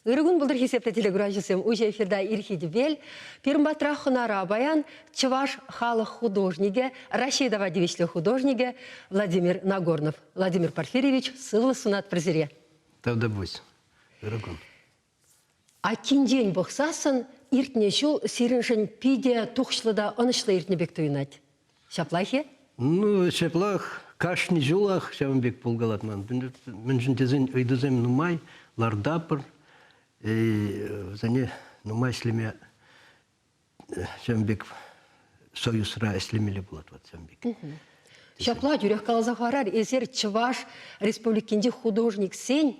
Ырӑ кун пултӑр, хисеплӗ телекуравҫӑсем. Уҫӑ эфирта Ирхи тӗпел. Пирӗн патра хӑнара паян чӑваш халӑх художникӗ, Раҫҫей тава тивӗҫлӗ художникӗ Владимир Нагорнов. Владимир Порфирьевич, сывлӑх сунатпӑр сире. Тавтапуҫ. Ырӑ кун. Айккинчен пӑхсассӑн иртнӗ ҫул сирӗншӗн питӗ тухӑҫлӑ та ӑнӑҫлӑ иртнӗ пек туйӑнать. Ҫаплах-и? Ну, ҫаплах. Кашни ҫулах ҫавӑн пек пулкалать ман. Мӗншӗн тесен ыйтусем нумай, лартапӑр. Вӗсене нумай ӗҫлеме ҫавӑн пек союзра ӗҫлемелле пулать вот ҫавӑн пек. Ҫапла тӳрех каласа хӑварар, эсир Чӑваш Республикинчи художниксен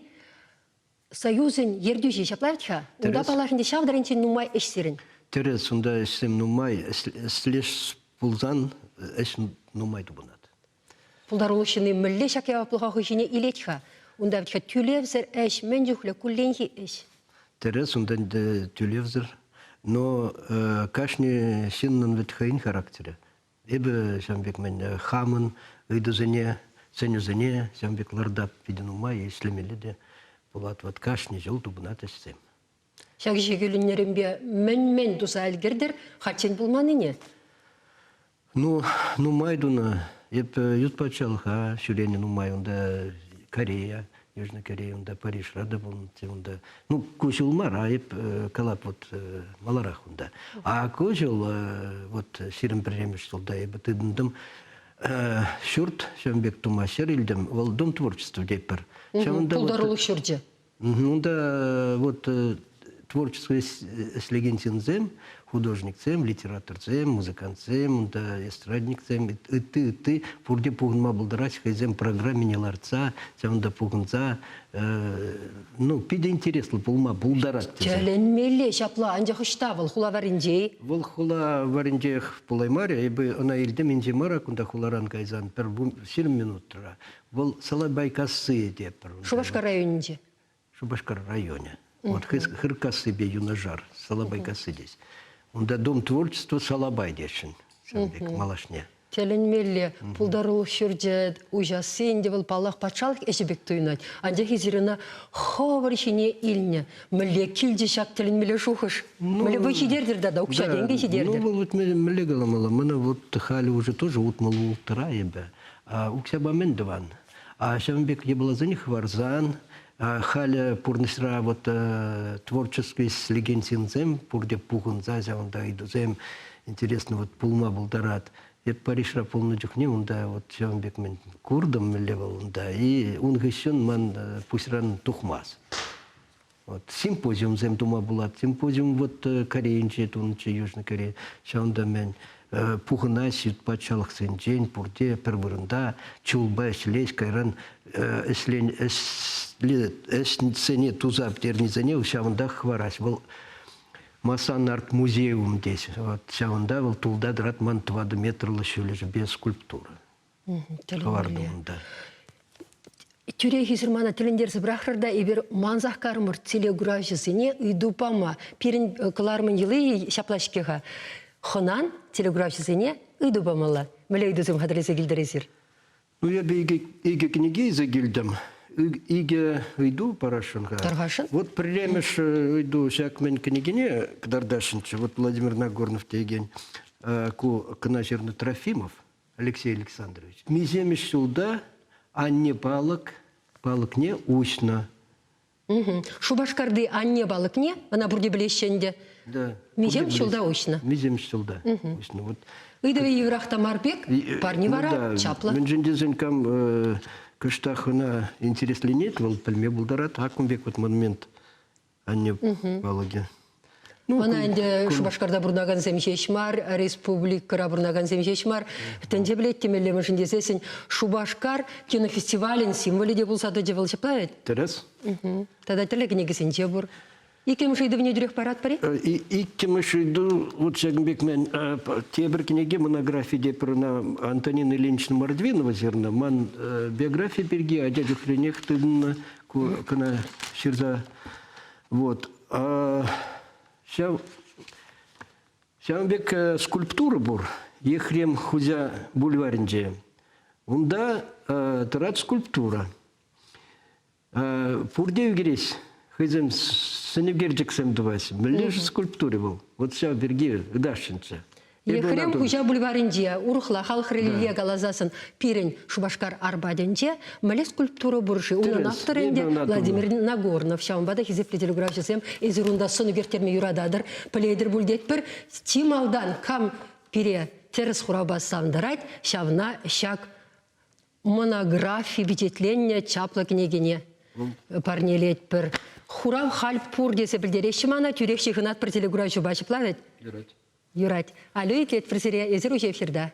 союзӗн ертӳҫи ҫапла вӗт-ха? Унта паллах ӗнтӗ ҫав таранччен нумай ӗҫ сирӗн. Тӗрӗс, унта ӗҫсем нумай, ӗҫлес пулсан ӗҫ нумай тупӑнать. Пултарулӑх ҫынни мӗнле ҫак яваплӑха хӑй ҫине илет-ха? Унта вӗт-ха тӳлевсӗр ӗҫ, мӗн чухлӗ кулленхи ӗҫ. Тӗрӗс, унта ӗнтӗ тӳлевсӗр. Но кашни ҫыннӑн вӗт хӑйӗн характерӗ. Эпӗ ҫавӑн пек мӗн хамӑн ыйтусене, сӗнӳсене ҫавӑн пек лартап питӗ нумай ӗҫлемелле те пулать. Вот кашни ҫул тупӑнать ӗҫсем. Ҫак ӗҫе кӳлӗннӗренпе мӗн-мӗн туса ӗлкӗртӗр хальччен пулманнине? Ну, нумай тунӑ. Эп ют патшалӑха ҫӳренӗ нумай. Унта Корея, Южная Корея, унта Парижра та пулнӑ, унта. Ну, ку ҫул мар, а эп калап вот маларах унта. А ку ҫул, вот 21-мӗш ҫулта эпӗ тытӑнтӑм ҫурт ҫавӑн пек тума ҫӗр илтӗм. Вӑл дом творчества тетпӗр. Ҫавӑнта Пултарулӑх ҫурчӗ. Унта вот творчество ӗҫлекен ҫынсем, художниксем, литераторсем, музыкантсем, унта эстрадниксем, ытти-ытти пурте пухӑнма пултараҫҫӗ хӑйсем программине лартса, ҫавӑнта пухӑнса, ну, питӗ интереслӗ пулма пултарать тесе. Тӗлӗнмелле ҫапла, анчах ӑҫта вӑл, хула варринче-и? Вӑл хула варринчех пулаймарӗ, эпӗ ӑна илтӗм инҫе мар, кунта хуларан кайсан пӗр 20 минутра. Вӑл Салабайкасси тетпӗр. Шупашкар районӗнче. Шупашкар районӗ. Вот Хыркассипе юнашар Салабайкасси тес. Унта Дом творчества Салабай тесшӗн. Ҫавӑн пек малашне. Тӗлӗнмелле. Пултарулӑх ҫурчӗ уҫасси ӗнтӗ вӑл, паллах, патшалӑх ӗҫӗ пек туйӑнать. Анчах эсир ӑна хӑвӑр ҫине илнӗ. Мӗнле килчӗ ҫак тӗлӗнмелле шухӑш? Мӗнле вӑй ҫитертӗр тата, укҫа-тенкӗ ҫитертӗр? Ну, вӑл вот мӗнле каламалла, мана вот халӗ уже тоже утмӑл улттӑра эпӗ. Укҫапа мӗн тӑван? Ҫавӑн пек япаласене хӑварсан, халӗ пурнӑҫра вот творческий ӗҫлекен ҫынсем пурте пухӑнса ҫавӑнта ыйтусем интересно вот пулма пултарать. Эп Парижра пулнӑ чухне унта вот ҫавӑн пек мӗн куртӑм мӗнле вӑл унта, и ун хыҫҫӑн ман пуҫран тухмасть. Вот симпозиумсем тума пулать. Симпозиум вот Корейинче тунӑччӗ, Южный Корея. Ҫавӑнта мӗн пухӑнаҫ ют патшалӑхсенчен пурте пӗр вырӑнта чулпа ӗҫлеҫ, кайран ӗҫлен ӗҫсене туса пӗтернисене ҫавӑнтах хӑвараҫ. Вӑл Масан арт-музеум тес. Вот ҫавӑнта вӑл тулта тӑрать ман 4 метрлӑ ҫӳлӗшӗпе скульптура. Хӑвартӑм унта. Тӳрех эсир мана тӗлӗнтерсе пӑрахрӑр та эпир мансах карӑмӑр телекуравҫӑсене ыйту пама. Пирӗн кӑларӑмӑн йӑли ҫапла-ҫке-ха. Хӑнан телекуравҫӑсене ыйту памалла. Мӗнле ыйтусем хатӗрлесе килтӗр эсир? Ну, эпӗ икӗ кӗнеке илсе килтӗм. Икӗ ыйту парасшӑн-ха. Тархасшӑн. Вот пӗрремӗш ыйту ҫак мӗн кӗнекене кӑтартасшӑнччӗ. Вот Владимир Нагорнов текен ку кӑна ҫырнӑ Трофимов. Алексей Александрович. Миҫемӗш ҫулта анне палӑк палӑкне уҫнӑ. Шупашкарти анне палӑкне, ӑна пурте пӗлеҫҫӗ ӗнтӗ. Да. Миҫем ҫулта уҫнӑ? Миҫем ҫулта уҫнӑ. Вот. Ыйтӑвӗ йывӑрах та мар пек, парни вара да. чаплӑ. Мӗншӗн тесен кам кӑштах ӑна интересленет, вӑл пӗлме пултарать. Ак кун пек вот монумент анне палӑкӗ. Ну, Ӑна ӗнтӗ Шупашкарта пурӑнакансем ҫеҫ мар, республикӑра пурӑнакансем ҫеҫ мар, тӗнче пӗлет темелле мӗншӗн тесессӗн Шупашкар кинофестивалӗн символӗ те пулса тӑчӗ вӑл ҫапла вӗт? Тӗрӗс. Тата тӗрлӗ кӗнекесенче пур. Иккӗмӗш ыйтӑвне тӳрех паратпӑр-и? Иккӗмӗш ыйту вот ҫакӑн пек мен тепӗр кӗнеке монографи тепӗр ӑна Антонина Ильинична Мордвинова ҫырнӑ. Ман биографи пирки ача чухнех тытӑннӑ кӑна ҫырса. Вот. Ҫав ҫавӑн пек скульптура пур Ехрем Хуҫа бульварӗнче. Унта тӑрать скульптура. Пурте ӳкерес, хӑйсем сӑнӳкерчӗксем тӑваҫҫӗ. Мӗнле скульптура вӑл? Вот ҫав пирки ытасшӑнччӗ. Ехрем Хуҫа бульварӗнче, урӑхла халӑх религие каласассӑн, пирӗн Шупашкар Арбатӗнче мӗнле скульптура пур-ши? Унӑн авторӗ ӗнтӗ Владимир Нагорнов. Ҫавӑнпа та хисеплӗ телеграфҫӑсем, эсир унта сӑн ӳкерттерме юрататӑр, пӗлетӗр пуль тетпӗр. Чи малтан кам пире тӗрӗс хуравпа савӑнтарать, ҫавна ҫак монографи пичетленнӗ чаплӑ кӗнекене парнелетпӗр. Хурав халь пур тесе пӗлтереҫҫӗ мана, тӳрех ҫыхӑнатпӑр телекуравҫӑпа ҫапла вӗт? Юрать. Юрать. Алло, итлетпӗр сире, эсир уҫӑ эфирта.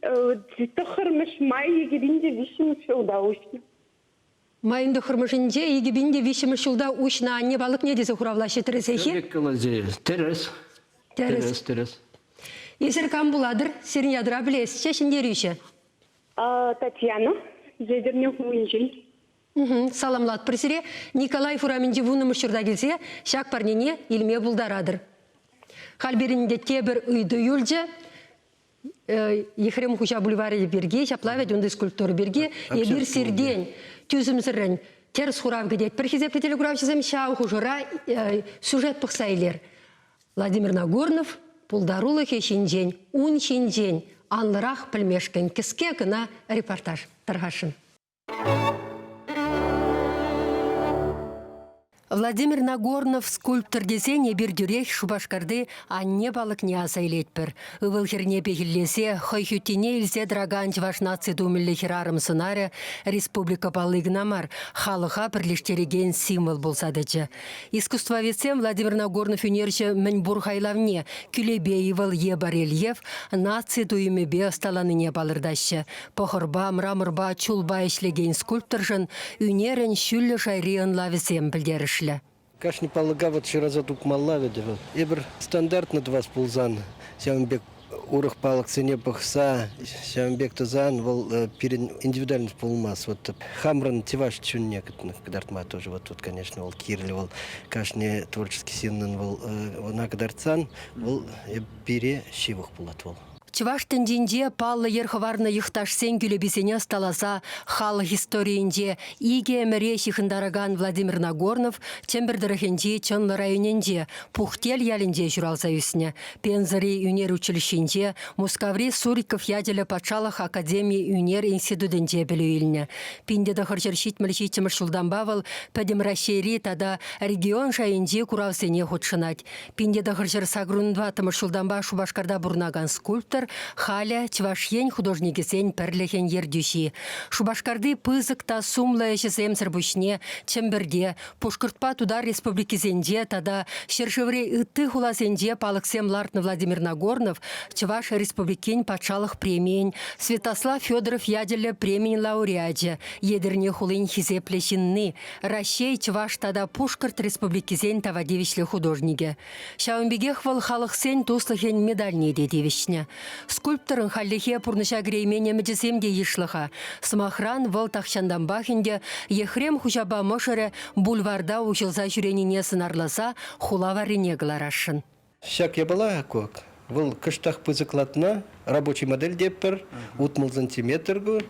Тӑххӑрмӗш май 2003-мӗш ҫулта уҫнӑ. Майӑн тӑххӑрмӗшӗнче 2003-мӗш ҫулта уҫнӑ анне палӑкне тесе хуравлаҫҫӗ тӗрӗсех-и? Тӗрӗс. Тӗрӗс. Тӗрӗс. Эсир кам пулатӑр? Сирӗн ятӑра пӗлесчӗ, ҫӗнтерӳҫӗ. Татьяна, Етӗрне хулинчен. Саламлатпӑр сире. Николаев урамӗнчи вуннӑмӗш ҫурта килсе ҫак парнене илме пултаратӑр. Халь пирӗн те тепӗр ыйту юлчӗ. Ехрем хуҫа бульварӗ пирки, ҫапла вӗт унти скульптура пирки эпир сиртен тӳсӗмсӗррӗн тӗрӗс хурав кӗтетпӗр. Хисеплӗ телекуравҫӑсем ҫав хушӑра сюжет пӑхса илер. Владимир Нагорнов пултарулӑхӗ ҫинчен, ун ҫинчен анлӑрах пӗлмешкӗн кӗске кӑна репортаж тархасшӑн. Владимир Нагорнов скульптор тесен эпир тӳрех Шупашкарти анне палӑкне аса илетпӗр. Ывӑл-хӗрне пехиллесе хӑй хӳттине илсе тӑракан чӑваш наци тумӗллӗ хӗрарӑм сӑнарӗ республика палли кӑна мар, халӑха пӗрлештерекен символ пулса тӑчӗ. Искусствоведсем Владимир Нагорнов ӳнерҫӗ мӗнпур хайлавне кӳлепе вӑл е барельеф наци туйӑмӗпе ӑсталанине палӑртаҫҫӗ. Пӑхӑрпа, мраморпа, чулпа ӗҫлекен скульпторшӑн ӳнерӗн ҫӳллӗ шайри ӑнлавӗсем пӗлтерӗшлӗ. Кашни палӑка вот шыраса тупмалла вӗт вӑл. Эпир стандартно тӑвас пулсан ҫавӑн пек урӑх палӑксене пӑхса ҫавӑн пек тусан вӑл пирӗн индивидуальность пулмасть. Вот хамрӑн чӑваш чунне кӑтартма тоже вот тут, конечно, вӑл кирлӗ вӑл кашни творческий ҫыннӑн вӑл ӑна кӑтартсан вӑл пире ҫывӑх пулать вӑл. Чӑваш тӗнчинче паллӑ йӗр хӑварнӑ йӑхташсен кӳлеписене ӑсталаса халӑх историйӗнче икӗ ӗмӗре ҫыхӑнтаракан Владимир Нагорнов Чӗмпӗр тӑрӑхӗнчи Чӑнлӑ районӗнче Пухтел ялӗнче ҫуралса ӳснӗ. Пензӑри ӳнер училищинче, Мускаври Суриков ячӗллӗ патшалӑх академи ӳнер институтӗнче пӗлӳ илнӗ. 1977 ҫултанпа вӑл Пӗтӗм Раҫҫейри тата регион шайӗнчи куравсене хутшӑнать. 1984 ҫултанпа Шупашкарта пурӑнакан скульптор халӗ Чӑваш Ен художникӗсен пӗрлӗхӗн ертӳҫи. Шупашкарти пысӑк та сумлӑ ӗҫӗсемсӗр пуҫне Чӗмпӗрте, Пушкӑртпа Тутар республикисенче тата ҫӗршыври ытти хуласенче палӑксем лартнӑ Владимир Нагорнов Чӑваш Республикин патшалӑх премийӗн Святослав Федоров ячӗллӗ премийӗн лауреачӗ, Етӗрне хулин хисеплӗ ҫынни, Раҫҫей, Чӑваш тата Пушкӑрт Республикисен тава тивӗҫлӗ художникӗ. Ҫавӑн пекех вӑл халӑхсен туслӑхӗн медальне те тивӗҫнӗ. Скульпторӑн хальлӗхе пурнӑҫа кӗреймен ӗмӗчӗсем те йышлӑ-ха. Сӑмахран, вӑл тахҫантанпах ӗнтӗ Ехрем хуҫапа мӑшӑрӗ бульварта уҫӑлса ҫӳренине сӑнарласа хула варрине кӑларасшӑн. Ҫак япала кок, вӑл кӑштах пысӑклатнӑ рабочий модель тетпӗр, 60 сантиметр ку.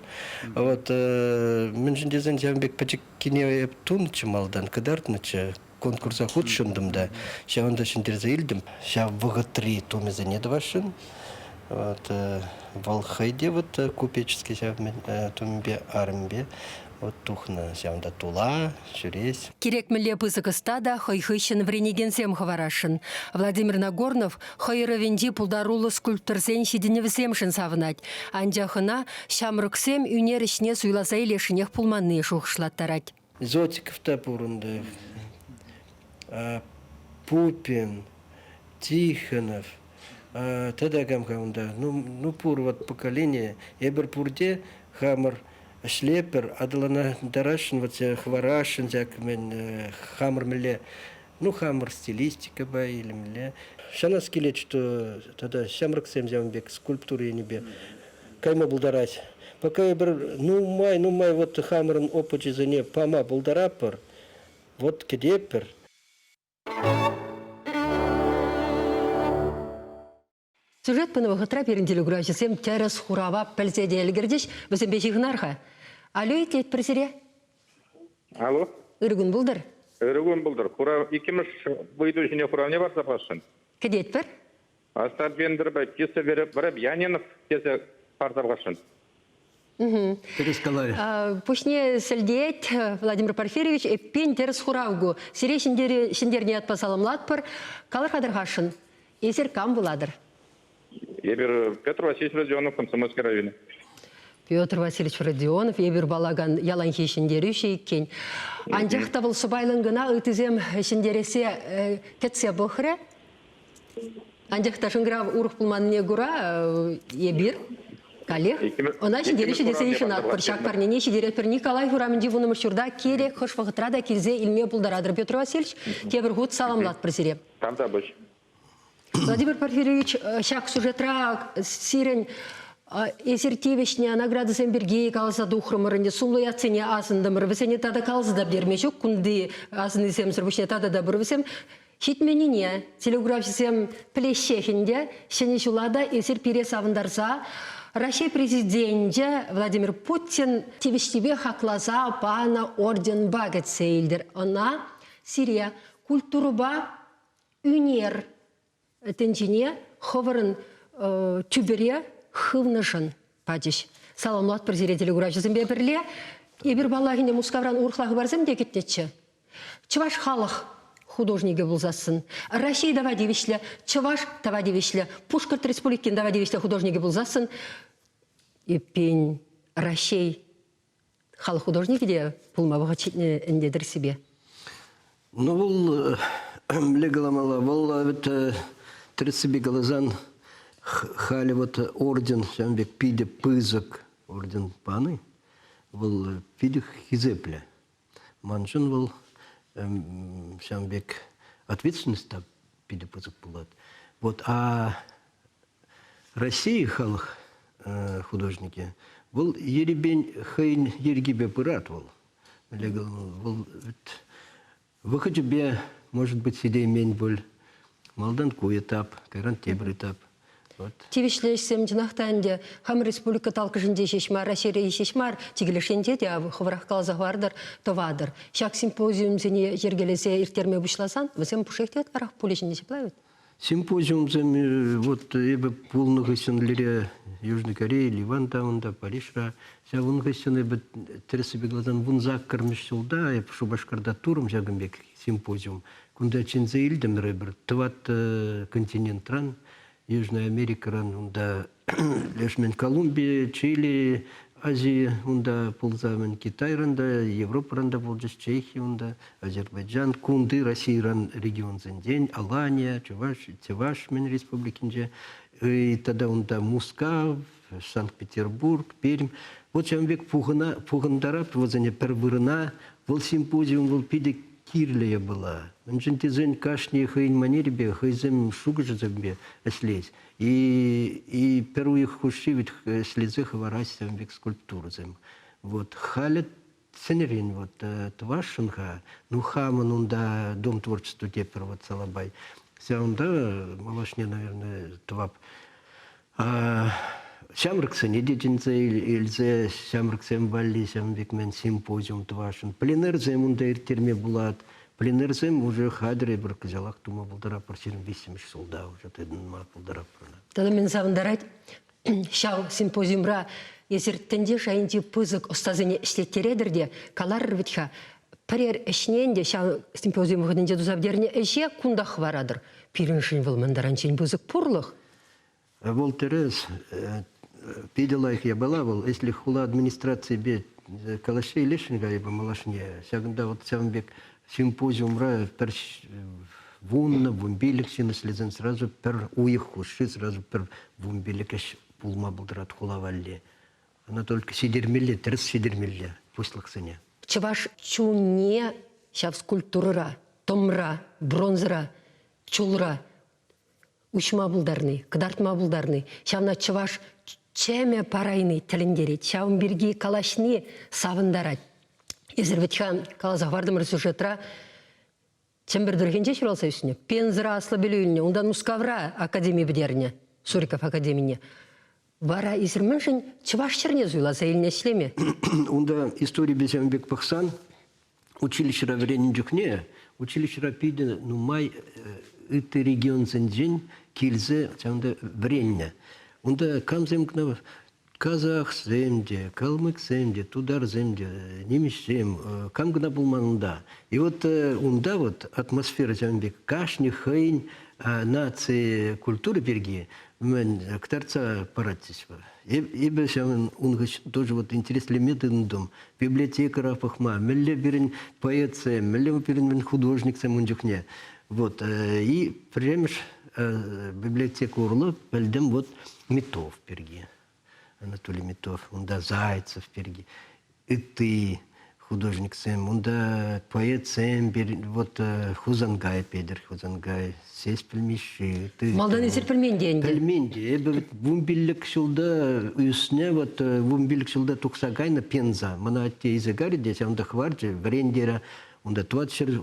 Вот, мӗншӗн тесен ҫавӑн пек пӗчӗккине эп тунӑччӗ малтан, кӑтартнӑччӗ. Конкурса хутшӑнтӑм та ҫавӑнта ҫӗнтерсе илтӗм. Ҫав вӑхӑтри тумӗсене тӑвасшӑн. Вот, вӑл хӑй те вот купеческий ҫав тумӗпе, арӑмӗпе вот тухнӑ. Ҫавӑнта тула ҫӳрес. Кирек мӗнле пысӑк ӑста та хӑй хыҫҫӑн вӗренекенсем хӑварасшӑн. Владимир Нагорнов хӑй ӑрӑвӗнчи пултаруллӑ скульпторсен ҫитӗнӗвӗсемшӗн савӑнать. Анчах ӑна ҫамрӑксем ӳнер ӗҫне суйласа илесшӗнех пулманни шухӑшлаттарать. Зотиков та пурӑнтӑ. Пупин, Тихонов, тата кам-ха унта? Ну, пур вот поколение. Эпир пурте хамӑр ӗҫлепӗр, аталантарасшӑн, вот хӑварасшӑн ҫак мӗн хамӑр мӗнле. Ну, хамӑр стилистикӑпа илемле. Шанас килет, что тата ҫамрӑксем ҫавӑн пек скульптура енӗпе кайма пултарать. Пока эпир нумай-нумай вот хамӑрӑн опычӗсене пама пултаратпӑр, вот кӗтетпӗр. Сюжет пынӑ вӑхӑтра пирӗн телекуравҫӑсем тӗрӗс хурава пӗлсе те ӗлкӗрчӗҫ. Вӗсемпе ҫыхӑнар-ха. Алло, итлетпӗр сире. Алло. Ырӑ кун пултӑр. Ырӑ кун пултӑр. Хурав иккӗмӗш ыйту ҫине хуравне парса парасшӑн. Кӗтетпӗр. Остап Бендерпа Киса Воробьянинов тесе парса парасшӑн. Тӗрӗс каларӗ. Пуҫне сӗлтет Владимир Порфирьевич, эппин тӗрӗс хурав ку. Сире ҫӗнтернӗ ятпа саламлатпӑр. Калӑр-ха тархасшӑн, эсир кам пулатӑр? Эпир Петр Васильевич Родионов, Комсомольски районӗ. Петр Васильевич Родионов, эпир палакан яланхи ҫӗнтерӳҫӗ иккен. Анчах та вӑл сӑпайлӑн кӑна ыттисем ҫӗнтерессе кӗтсе пӑхрӗ. Анчах та шӑнкӑрав урӑх пулманнине кура эпир каллех ӑна ҫитереҫҫӗ тесе йышӑнатпӑр. Ҫак парнене ҫитеретпӗр. Николай урамӗнчи вуннӑмӗш ҫурта кирек хӑш вӑхӑтра та килсе илме пултаратӑр, Петр Васильевич. Тепӗр хут саламлатпӑр сире. Тавтапуҫ. Владимир Порфирьевич, ҫак сюжетра сирӗн эсир тивӗҫнӗ наградӑсем пирки каласа тухрӑмӑр ӗнтӗ, сумлӑ ятсене асӑнтӑмӑр. Вӗсене тата каласа та пӗтерме ҫук. Кунти асӑннисемсӗр пуҫне тата та пур вӗсем. Ҫитменнине телеграфҫӑсем пӗлеҫҫех ӗнтӗ, Ҫӗнӗ ҫула та эсир пире савӑнтарса Раҫҫей Президенчӗ Владимир Путин тивӗҫлипе хакласа панӑ орденпа кӗтсе илтӗр. Ӑна сире культурӑпа ӳнер тӗнчине хӑвӑрӑн тӳпере хывнӑшӑн пачӗҫ. Саламлатпӑр сире телекуравҫӑсемпе пӗрле. Эпир, паллах, ӗнтӗ Мускавран урӑхла хыпарсем те кӗтнӗччӗ. Чӑваш халӑх художникӗ пулсассӑн, Раҫҫей тава тивӗҫлӗ, Чӑваш тава тивӗҫлӗ, Пушкӑрт Республикин тава тивӗҫлӗ художникӗ пулсассӑн, эппин, Раҫҫей халӑх художникӗ те пулма вӑхӑт ҫитнӗ ӗнтӗ тӗрӗссипе. Ну, вӑл мӗнле каламалла, вӑл вӗт тӗрӗссипе каласан, халӗ вот орден ҫавӑн пек питӗ пысӑк орден пани, вӑл питӗ хисеплӗ. Маншӑн вӑл ҫавӑн пек ответственность та питӗ пысӑк пулать. Вот, а Россия халӑх художникӗ, вӑл ерипен хӑйӗн йӗркипе пырать вӑл. Вӑл вӑхӑчӗпе, может быть, сидеймен пуль. Малтан ку этап, кайран тепӗр этап. Вот. Тивӗҫлӗ ӗҫсем чӑнах та ӗнтӗ хамӑр республика талккӑшӗнче ҫеҫ мар, Раҫҫейре ҫеҫ мар, чикӗ леш енче те хӑвӑрах каласа хӑвартӑр, тӑватӑр. Ҫак симпозиумсене йӗркелесе ирттерме пуҫласан вӗсем пушшех те ытларах пулӗҫ ӗнтӗ ҫапла вӗт? Симпозиумсем вот эпӗ пулнӑ хыҫҫӑн лере Южной Корее, Ливан та унта, Парижра. Ҫав ун хыҫҫӑн эпӗ тӗрӗссипе каласан 18-мӗш ҫулта эп Шупашкарта турӑм ҫакӑн пек симпозиум. Кунта чӗнсе илтӗмӗр эпир тӑват континентран, Южная Америкӑран, унта лешмен Колумби, Чили, Ази унта пулса-мӗн Китайран та, Европӑран та пулчӗҫ, Чехи унта, Азербайджан, кунти Российӑран регионсенчен, Алания, Чӑваш, Чӑваш-мӗн республикинче, тата унта Мускав, Санкт-Петербург, Пермь. Вот ҫавӑн пек пухӑна, пухӑнтарап вӗсене пӗр вырӑна. Вӑл симпозиум вӑл питӗ кирлӗ япала. Мӗншӗн тесен кашни хӑйӗн манерипе, хӑйсем шухӑшӗсемпе ӗҫлет. И пӗр уйӑх хушши вӗт ӗҫлесе хӑвараҫ ҫавӑн пек скульптурӑсем. Вот халӗ сӗнӗрен вот тӑвасшӑн-ха. Ну хамӑн унта дом творчества тепӗр вот Салабай. Ҫавӑнта малашне, наверное, тӑвап. Ҫамрӑксене те чӗнсе илсе ҫамрӑксем валли ҫавӑн пек мӗн симпозиум тӑвасшӑн. Пленэрсем унта ирттерме пулать. Пленэрсем уже хатӗр эпир кӑҫалах тума пултаратпӑр, 23-мӗш ҫулта уже тытӑнма пултаратпӑр. Тата мӗн савӑнтарать, ҫав симпозиумра эсир тӗнче шайӗнчи пысӑк ӑстасене ӗҫлеттеретӗр те, каларӑр вӗт-ха, пӗрер ӗҫне ӗнтӗ ҫав симпозиум вӑхӑтӗнче туса пӗтернӗ ӗҫе кунтах хӑваратӑр. Пирӗншӗн вӑл мӗн таранччен пысӑк пурлӑх. Вӑл тӗрӗс, питӗ лайӑх япала вӑл. Если хула администрацийӗпе калаҫса илесшӗн-ха эпӗ малашне, ҫакӑнта вот ҫавӑн пек симпозиумра пӗр вуннӑ, вунпилӗк ҫын ӗҫлесен сразу пӗр уйӑх хушши сразу пӗр вунпилӗк ӗҫ пулма пултарать хула валли. Ӑна только тӑмра, бронзӑра, чулра уҫма пултарни, кӑтартма пултарни, ҫавна чӑваш чӗмӗ парайни тӗлӗнтерет. Ҫавӑн пирки калаҫни савӑнтарать. Эсир вӗт-ха каласа хӑвартӑмӑр сюжетра Чӗмпӗр тӑрӑхӗнче ҫуралса ӳснӗ, Пензӑра аслӑ пӗлӳ илнӗ, унтан Мускавра академи пӗтернӗ, Суриков академине. Вара эсир мӗншӗн чӑваш ҫӗрне суйласа илнӗ ӗҫлеме? Унта историпе ҫавӑн пек пӑхсан, училищӗре вӗреннӗ чухне училищӗре питӗ нумай ытти регионсенчен килсе ҫавӑнта вӗреннӗ. Унта камсем кӑна казахсем те, калмыксем те, тутарсем те, нимӗҫсем, кам кӑна пулман унта. И вот унта вот атмосфера ҫавӑн пек кашни хӑйӗн наци культури пирки мӗн кӑтартса парать. Эпӗ ҫавӑн ун хыҫҫӑн тоже вот интереслеме тытӑнтӑм. Библиотекӑра пӑхма, мӗнле пирӗн поэтсем, мӗнле пирӗн художниксем ун чухне. Вот и пӗрремӗш библиотека урлӑ пӗлтӗм вот Митов пирки. Анатолий Митов, унта Зайцев пирки, ытти художниксем, унта поэтсем, вот Хусанкай, Петӗр Хусанкай, Сеспель Мишши. Малтан эсир пӗлмен те ӗнтӗ. Пӗлмен те. Эпӗ 15 ҫулта ӳснӗ, вот 15 ҫулта тухса кайнӑ Пенза. Мана атте илсе кайрӗ те ҫавӑнта хӑварчӗ, вӗрентерӗ. Унта 400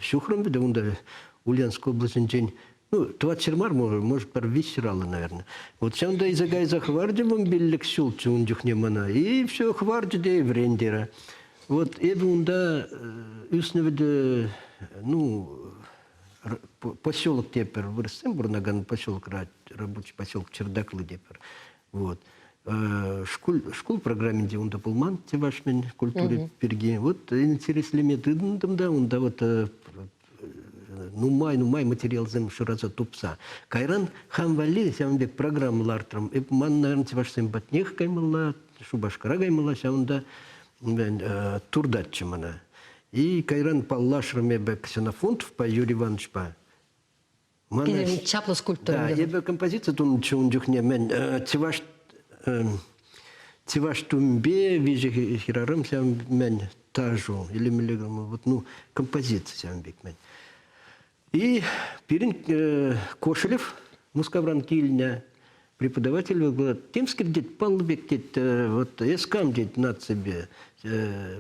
ҫухрӑм вӗт, унта Ульяновск облаҫӗнчен. Ну, 400 мар, может, пӗр 300 аллӑ, наверное. Вот ҫавӑнта илсе кайса хӑварчӗ 15 ҫулччӗ ун чухне мана. И все, хӑварчӗ те вӗрентерӗ. Вот эпӗ унта ӳснӗ вӗт, ну, поселок тепӗр, вырӑссем пурӑнакан поселокра, рабочий поселок Чердаклы тепӗр. Вот. Шкул, шкул программинче унта пулман чӑвашмен культури пирки. Вот интереслеме тытӑнтӑм та унта вот нумай-нумай материалсем шыраса тупса. Кайран хам валли ҫавӑн пек программа лартрӑм. Эп ман, наверное, чӑвашсем патнех каймалла, Шупашкара каймалла, ҫавӑнта туртатчӗ мана. И кайран паллашрӑм эпӗ Ксенофонтовпа, Юрий Ивановичпа. Мана чаплӑ скульптор. Да, эпӗ композици тунӑччӗ ун чухне. Мӗн чӑваш чӑваш тумпе виҫӗ хӗрарӑм ҫав мӗн тажу или мӗнле вот ну композици ҫавӑн пек мӗн. И пирӗн Кошелев Мускавран килнӗ преподаватель вӑл темскер тет паллӑ пек тет вот эс кам тет наципе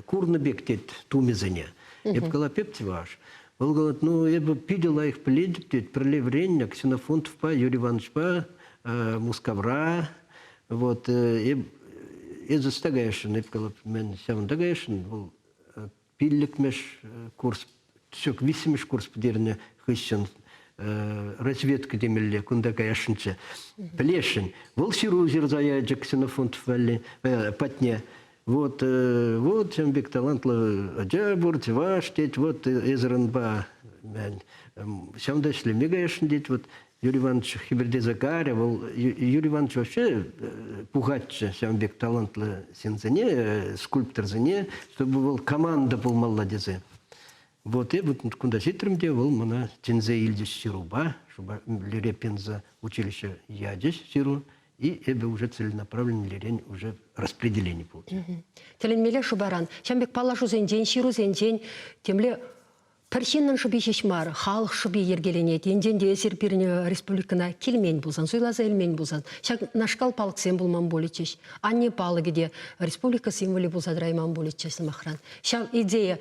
курнӑ пек тет тумӗсене. Эп калап эп чӑваш. Вӑл калать, ну эпӗ питӗ лайӑх пӗлетӗп тет, пӗрле вӗреннӗ Ксенофонтовпа, Юрий Ивановичпа Мускавра. Вот эп эсӗ ӑста каясшӑн, эп калап, мӗн ҫавӑнта каясшӑн. Вӑл пиллӗкмӗш курс, ҫук, виҫҫӗмӗш курс пӗтернӗ хыҫҫӑн разведка темелле кунта каясшӑнччӗ. Пӗлесшӗн. Вӑл ҫыру ҫырса ячӗ Ксенофонтов валли патне. Вот, вот ҫавӑн пек талантлӑ ача пур, чӑваш тет, вот эсӗр унпа ҫавӑнта ӗҫлеме каясшӑн тет, вот Юрий Иванович хӗпӗртесе карӗ, вӑл Юрий Иванович вообще пухатчӗ ҫавӑн пек талантлӑ ҫынсене, скульпторсене, чтобы вӑл команда пулмалла тесе. Вот эпӗ кунта ҫитрӗм те, вӑл мана чӗнсе илчӗҫ ҫырупа, Лере Пенза училище ячӗҫ ҫыру, и эпӗ уже целенаправленно лерен уже распределение пулчӗ. Тӗлӗнмелле шӑпаран. Ҫавӑн пек паллашусенчен, ҫырусенчен темле пӗр ҫыннӑн шӑпи ҫеҫ мар, халӑх шӑпи йӗркеленет. Енчен те эсир пирӗн республикӑна килмен пулсан, суйласа илмен пулсан, ҫакнашкал палӑксем пулман пулӗччӗҫ. Анне палӑкӗ те республика символӗ пулса тӑрайман пулӗччӗ, сӑмахран. Ҫав идея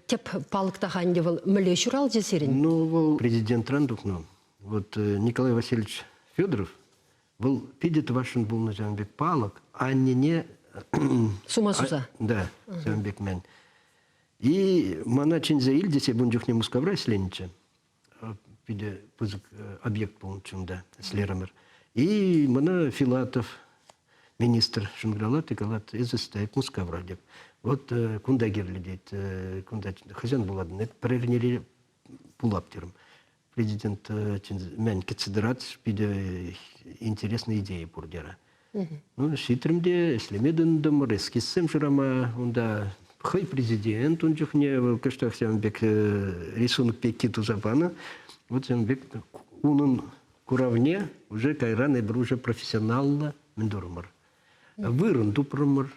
тӗп палӑк та ӗнтӗ вӑл мӗнле ҫуралчӗ сирӗн? Ну, вӑл президентран тухнӑ. Вот Николай Васильевич Федоров вӑл питӗ тӑвасшӑн пулнӑ ҫавӑн пек палӑк. Аннене Сума суса. Да, ҫавӑн пек мӗн. И мана чӗнсе ил тесе ун чухне Мускавра ӗҫленӗччӗ. Питӗ пысӑк объект пулнӑччӗ унта, ӗҫлерӗмӗр. И мана Филатов министр шӑнкӑравлать те калать, эсӗ стоит Мускавра деп. Вот кунта кирлӗ тет, кунта хӑҫан пулатӑн? Эп пӗр эрнере пулап терӗм. Президент мӗн кӗтсе тӑрать, питӗ интересная идея пур терӗ. Ну, ҫитрӗм те, ӗҫлеме тытӑнтӑмӑр, эскизсем шырама унта. Хӑй президент ун чухне вӑл кӑштах ҫавӑн пек рисунок пекки туса панӑ. Вот ҫавӑн пек унӑн куравне уже кайран эпир уже профессионаллӑ мӗн турӑмӑр. Вырӑн тупрӑмӑр,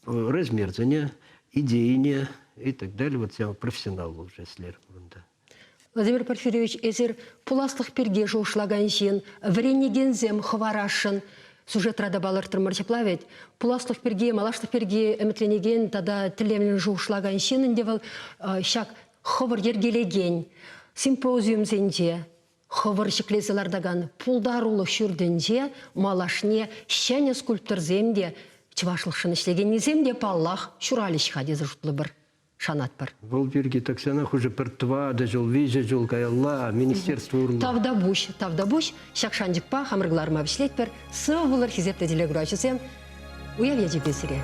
размерсене, идейине и так далее. Вот ҫав профессионаллӑ уже ӗҫлерӗмӗр унта. Владимир Порфирьевич, эсир пуласлӑх пирки шухӑшлакан ҫын, вӗренекенсем хӑварасшӑн сюжетра та палӑртрӑмӑр ҫапла вӗт. Пуласлӑх пирки, малашлӑх пирки ӗмӗтленекен тата тӗллевлӗн шухӑшлакан ҫын ӗнтӗ вӑл ҫак хӑвӑр йӗркелекен симпозиумсенче хӑвӑр ҫӗклесе лартакан пултарулӑх ҫуртӗнче малашне ҫӗнӗ скульпторсем те, чӑвашлӑхшӑн ӗҫлекеннисем те, паллах, ҫуралӗҫ-ха тесе шутлӑпӑр. шанатпӑр. Вӑл пирки тахҫанах уже пӗр тӑватӑ ҫул, виҫӗ ҫул каялла министерство урлӑ. Тавтапуҫ, тавтапуҫ. Ҫак шанчӑкпа хамӑр кӑларӑма вӗҫлетпӗр. Сывӑ пулӑр, хисеплӗ телекуравҫӑсем. Уяв ячӗпе сире.